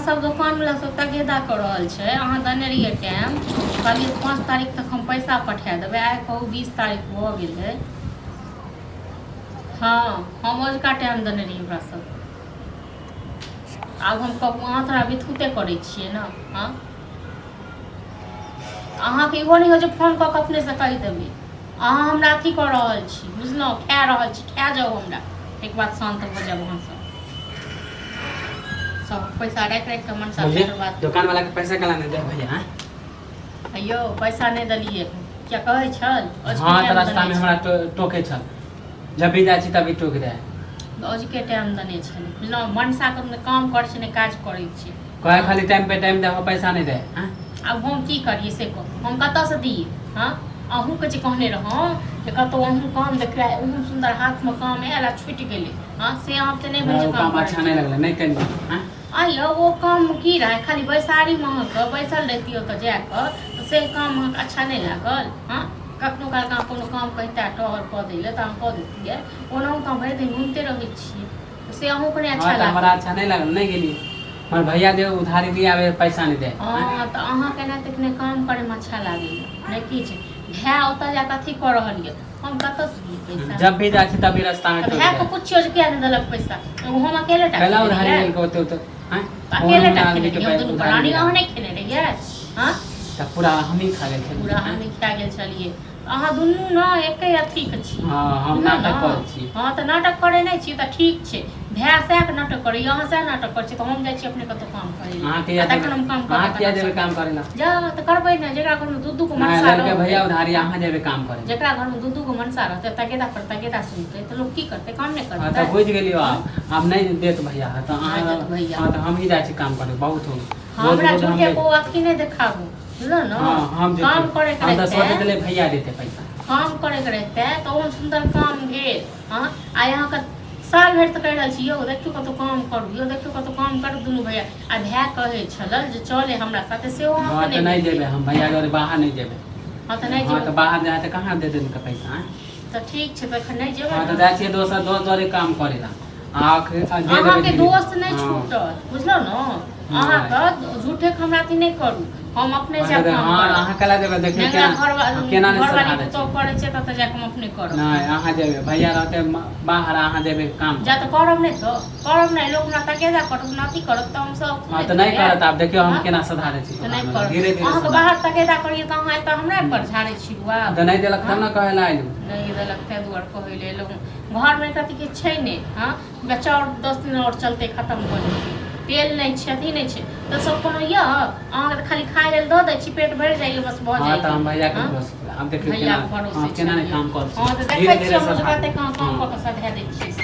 सब दोकानवला सब तगेदा कऽ रहल छै। अहाँ देने रहियै टाइम, कहलियै 5 तारीख तक हम पैसा पठा देबै। आइ कहू 20 तारीख भऽ गेलै। हँ, हम अजुका टाइम देने रहियै ओकरा सब। आब हम कहू, अहाँ तोरा बिथुते करै छियै ने? हँ, अहाँके इहो नहि होइ छै फोन कऽ कऽ अपनेसँ कहि देबै। अहाँ हमरा अथी कऽ रहल छी, बुझलहुँ? खा रहल छी, खा जाउ हमरा, एक बात शान्त भऽ जायब। अहाँ सब सब पैसा राखि राखि कऽ मनसा बोलिए, बर्बाद। दुकान वाला के पैसा कला नहीं दे भैया, हाँ? अयौ, पैसा नहि देलियै किया कहै छल? अजुके हाँ, तऽ टाइम रास्ता देने में हमरा टोके छल, जब भी जाइ छी तभी टोक दे। छल, अजुके टाइम देने छलै, बुझलहुँ? मनसाके नहि काम करै छै, नहि काज करै छै। कहे खाली टाइम पे टाइम दे, पैसा नहीं दे, हाँ? आब हम की करियै से कहू, हम कतऽसँ दियै? हँ, अहूँके जे कहने रहौं जे कतहु अहूँ काम देखबै, ओहन सुन्दर हाथमे काम आयल आ छुटि गेलै। हँ, से अहाँ तऽ नहि हमरा भेल ओ जे काम काम अच्छा करै। नहीं लगलै, नहीं करियै, हाँ? आइ यौ, ओ काम की रहै? खाली बैसारीमे अहाँके बैसल रहितियै ओतऽ जा कऽ, तऽ से काम अहाँके अच्छा नहि लागल? हँ, कखनो कालके अहाँ कोनो काम कहिता टहल कऽ दै लए तऽ अहाँ कऽ दैतियै। ओनाहु तऽ अहाँ भरि दिन घुमिते रहै छियै, तऽ से अहूँके नहि अच्छा हाँ, तऽ लागल? हमरा अच्छा नहीं लगल, नहीं गेलियै। हमर भैया जे उधारी दिया आबे, पैसा नहीं दे। हँ, तऽ अहाँके एना तखने काम करैमे अच्छा लागैए, नहि किछु। भाय ओतऽ जा कऽ अथी कऽ रहल यऽ, हम कतऽसँ दियै पैसा? जब भी जाइ छी तभी रास्ता में तऽ टोक भायके दे। पुछियौ जे किया नहि देलक पैसा। एगो हम अकेले टा पहला खेने उधारी रहियै? लेलकै ओते ओते, आँय? अकेले टा आदमी खेने के रहियै हम दुनू उधारी प्राणी? लिया। अहाँ नहि खेने रहियै? हँ, तऽ पूरा हमही खा गेल छलियै। पूरा हमही खा गेल छलियै। अहाँ दुनू ने एके अथीके छी। हँ, हम बुझलहुँ नाटक ने? करै छी। हँ, तऽ नाटक करै नहि छी तऽ ठीक छै। भाय सएह के नाटक करैए, अहाँ सएह नाटक करै छी। तऽ हम जाइ छी अपने कतहु काम करै लए। अहाँ किया आ तखन हम काम जेबै? अहाँ करबै। किया जेबै काम करै लए? जा तऽ करबै ने। जकरा घरमे दू दू गो नहि मनसा लड़के भैया रहतै, उधारी, अहाँ जेबै काम करै लए? जकरा घरमे दू दू गो मनसा रहतै, तगेदा पर तगेदा सुनतै, तऽ लोक की करतै? काम नहि हँ, तऽ करतै? बुझि गेलियौ। आब आब नहि देत भैया, तऽ अहाँ नहि देत भैया। हँ, तऽ हमही जाइ छी काम करै, बहुत हो गेल। रोज हमरा रोज हम झूठे को अथी नहि देखाबू, बुझलहुँ ने? हँ, हम काम जेतै। करैके हम तऽ सोचैत रहितै, छलियै भैया देतै पैसा। काम करैके रहितै तऽ ओहन सुन्दर काम भेल? हँ, आइ अहाँके साल भरि तऽ कहि रहल छी, यौ देखियौ कतहु काम करू, यौ देखियौ कतहु काम करू। दुनू भैया आ भाय कहै छलल जे चले हमरा साथे, सेहो हँ, अहाँके तऽ नहि नहि भेल। जेबै हम भैया जरे, बाहर नहि जेबै। हँ, तऽ नहि हँ, तऽ जेबै? बाहर जाइ तऽ कहाँ दे देलकै पैसा, आँय? तऽ ठीक छै, तऽ एखन नहि जेबै हँ, तऽ ने? जाइ छियै दोसर दोस्त जरे काम करै ला, आ दे देबै अहाँके धीरे। दोस्त नहि हँ। छूटत, बुझलहुँ ने? अहाँके झूठेके हमरा अथी नहि करू, हम अपने हँ, जायब तऽ काम हँ, करब। अहाँ कला जेबै, देखियौ नेंगरा केना घर केना नहि घरवाली सधा दै पुतहु छै। करै छै, ततऽ जाकऽ हम अपने करब। नहि, अहाँ जेबै, भैया रहतै बाहर, अहाँ जेबै काम। जा तऽ करब नहि तऽ करब नहि। लोक हमरा तगेदा करत, हमरा अथी करत, तऽ हम सब हँ, तऽ नहि करत। आब देखियौ हम केना सधा दै छी तऽ नहि दोकानवला। करब। धीरे धीरे अहाँके सधा। बाहर तगेदा करियै तऽ अहाँ एतऽ हमरा पर झाड़ै छी बुआ। तऽ नहि देलक तब ने कहै लए आयलू। नहि देलक ताहि दुआरे कहै लए एलहुँ। घरमे एक रत्ती किछु छै नहि। हँ, बच्चा आओर 10 दिन आओर चलतै, खतम भऽ जेतै। तेल नहि छै, अथी नहि छै, तऽ सब कोनो यऽ? अहाँके तऽ खाली खाय लेल दऽ दै छी, पेट भरि जाइए, बस भऽ हँ, जाइए। तऽ हम भैयाके हँ? भरोसे, आब देखियौ भैया केना भरोसे हँ, केना नहि छलियै। काम करै हँ, तऽ छै। धीरे देखै धीरे छियै हम सधा कतेक अहाँ काम हँ। कऽ कऽ सधा दै छियै से।